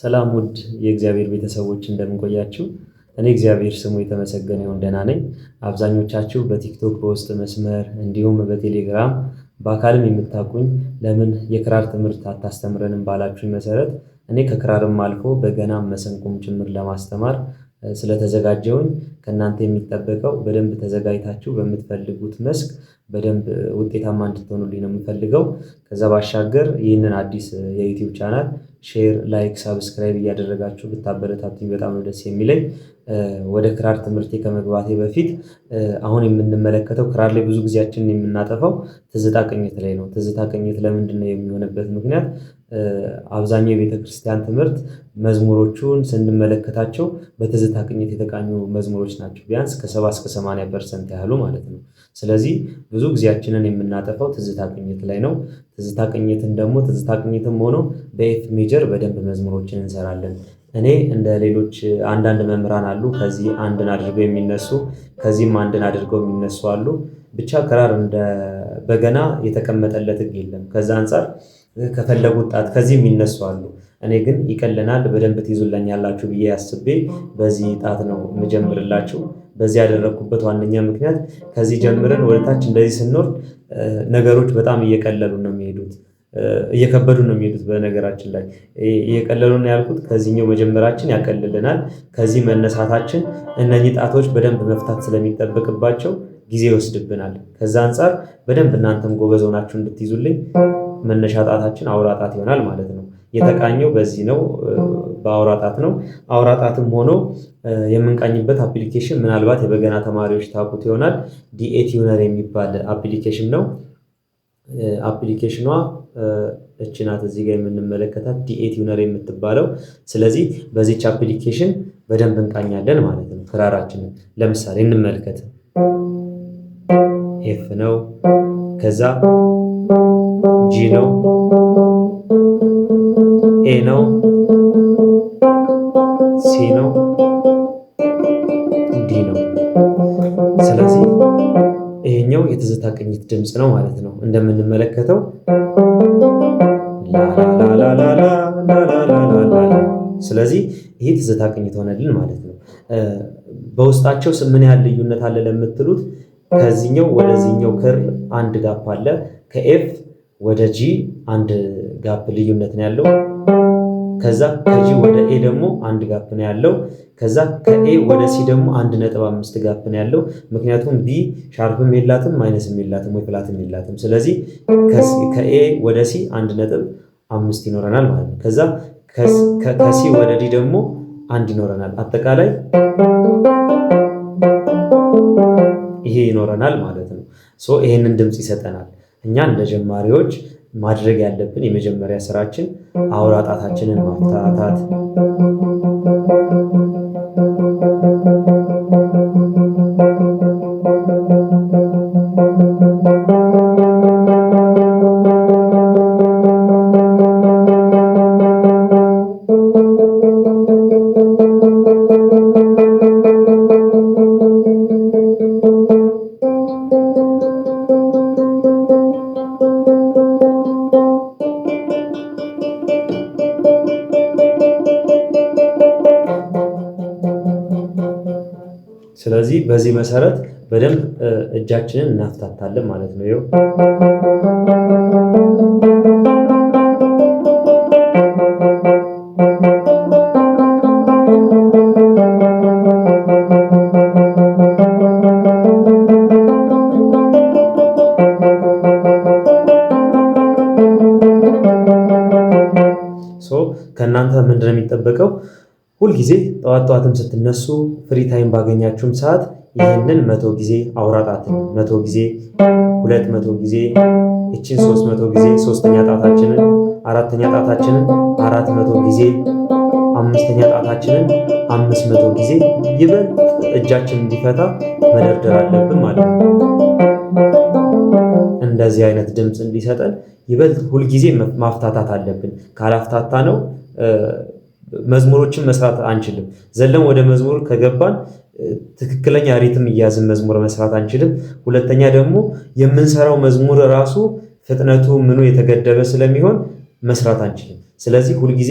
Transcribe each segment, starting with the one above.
ሰላም ውድ የእግዚአብሔር ቤተሰቦች፣ እንደምን ቆያችሁ? እኔ እግዚአብሔር ስሙ የተመሰገነ ይሁን ደህና ነኝ። አብዛኞቻችሁ በቲክቶክ በውስጥ መስመር እንዲሁም በቴሌግራም በአካልም የምታውቁኝ ለምን የክራር ትምህርት አታስተምረንም ባላችሁኝ መሰረት እኔ ከክራርም አልፎ በገናም መሰንቆም ጭምር ለማስተማር ስለተዘጋጀሁኝ ከእናንተ የሚጠበቀው በደንብ ተዘጋጅታችሁ በምትፈልጉት መስክ በደንብ ውጤታማ እንድትሆኑልኝ ነው የምፈልገው። ከዛ ባሻገር ይህንን አዲስ የዩቲዩብ channel share፣ like፣ subscribe እያደረጋችሁ ብታበረታቱኝ በጣም ነው ደስ የሚለኝ። ወደ ክራር ትምህርቴ ከመግባቴ በፊት አሁን የምንመለከተው ክራር ላይ ብዙ ጊዜያችንን የምናጠፋው ትዝታ ቅኝት ላይ ነው። ትዝታ ቅኝት ለምንድን ነው የሚሆንበት ምክንያት አብዛኛው የቤተ ክርስቲያን ትምህርት መዝሙሮቹን ስንመለከታቸው በትዝታ ቅኝት የተቃኙ መዝሙሮች ናቸው። ቢያንስ ከ70 እስከ 80% ያህሉ ማለት ነው። ስለዚህ ብዙ ጊዜያችንን የምናጠፋው ትዝታ ቅኝት ላይ ነው። ትዝታ ቅኝትን ደግሞ ትዝታ ቅኝትም ሆኖ በ F major በደንብ መዝሙሮችን እንሰራለን። እኔ እንደ ሌሎች አንዳንድ መምህራን አሉ፣ ከዚህ አንድን አድርገው የሚነሱ፣ ከዚህም አንድን አድርገው የሚነሱ አሉ። ብቻ ክራር እንደ በገና የተቀመጠለት ሕግ የለም። ከዛ አንጻር ከፈለጉት ጣት ከዚህ የሚነሱ አሉ። እኔ ግን ይቀለናል፣ በደንብ ትይዙልኛላችሁ ብዬ አስቤ በዚህ ጣት ነው የምጀምርላችሁ። በዚህ ያደረግኩበት ዋነኛ ምክንያት ከዚህ ጀምረን ወደ ታች እንደዚህ ስንወርድ ነገሮች በጣም እየቀለሉ ነው የሚሄዱት፣ እየከበዱ ነው የሚሄዱት። በነገራችን ላይ እየቀለሉ ነው ያልኩት ከዚህኛው መጀመራችን ያቀልልናል። ከዚህ መነሳታችን እነኚህ ጣቶች በደንብ መፍታት ስለሚጠበቅባቸው ጊዜ ይወስድብናል። ከዛ አንጻር በደንብ እናንተም ጎበዝ ሆናችሁ እንድትይዙልኝ መነሻ ጣታችን አውራ ጣት ይሆናል ማለት ነው። የተቃኘው በዚህ ነው፣ በአውራ ጣት ነው። አውራ ጣትም ሆኖ የምንቃኝበት application ምናልባት የበገና ተማሪዎች ታውቁት ይሆናል። DA Tuner የሚባል application ነው። Application ኗ እች ናት፣ እዚህ ጋር የምንመለከታት DA Tuner የምትባለው። ስለዚህ በዚች application በደንብ እንቃኛለን ማለት ነው ክራራችንን። ለምሳሌ እንመልከት። F ነው፣ ከዛ G ነው፣ A ነው፣ C ነው፣ D ነው። ስለዚህ ይሄኛው የትዝታ ቅኝት ድምፅ ነው ማለት ነው። እንደምንመለከተው ላላላላላላላላላ። ስለዚህ ይሄ ትዝታ ቅኝት ሆነልን ማለት ነው። በውስጣቸው ምን ያህል ልዩነት አለ ለምትሉት ከዚህኛው ወደዚህኛው ክር አንድ gap አለ። ከ F ወደ G አንድ gap ልዩነት ነው ያለው። ከዛ ከ G ወደ A ደግሞ አንድ gap ነው ያለው። ከዛ ከ A ወደ C ደግሞ 1.5 gap ነው ያለው። ምክንያቱም B sharp ም የላትም፣ minus ም የላትም ወይ flat ም የላትም። ስለዚህ ከ A ወደ C 1.5 ይኖረናል ማለት ነው። ከዛ ከ C ወደ D ደግሞ አንድ ይኖረናል። አጠቃላይ ይሄ ይኖረናል ማለት ነው። So ይሄንን ድምፅ ይሰጠናል። እኛ እንደ ጀማሪዎች ማድረግ ያለብን የመጀመሪያ ስራችን አውራ ጣታችንን ማፍታታት፣ ስለዚህ በዚህ መሰረት በደንብ እጃችንን እናፍታታለን ማለት ነው። ይኸው ከእናንተ ምንድን ነው የሚጠበቀው? ሁልጊዜ ጠዋት ጠዋትም ስትነሱ free time ባገኛችሁም ሰዓት ይህንን 100 ጊዜ አውራ ጣትን 100 ጊዜ፣ 200 ጊዜ፣ ይችን 300 ጊዜ፣ ሶስተኛ ጣታችንን፣ አራተኛ ጣታችንን 400 ጊዜ፣ አምስተኛ ጣታችንን 500 ጊዜ ይበልጥ እጃችን እንዲፈታ መደርደር አለብን ማለት ነው። እንደዚህ አይነት ድምፅ እንዲሰጠን ይበልጥ ሁልጊዜ ማፍታታት አለብን። ካላፍታታ ነው መዝሙሮችን መስራት አንችልም። ዘለን ወደ መዝሙር ከገባን ትክክለኛ rhythm እያዝን መዝሙር መስራት አንችልም። ሁለተኛ ደግሞ የምንሰራው መዝሙር ራሱ ፍጥነቱ ምኑ የተገደበ ስለሚሆን መስራት አንችልም። ስለዚህ ሁልጊዜ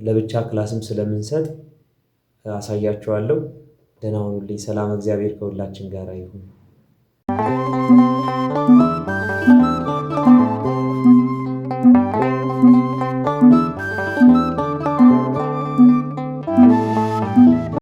ለብቻ class ም ስለምንሰጥ አሳያችኋለሁ። ደህና ሁኑልኝ። ሰላም፣ እግዚአብሔር ከሁላችን ጋር ይሁን።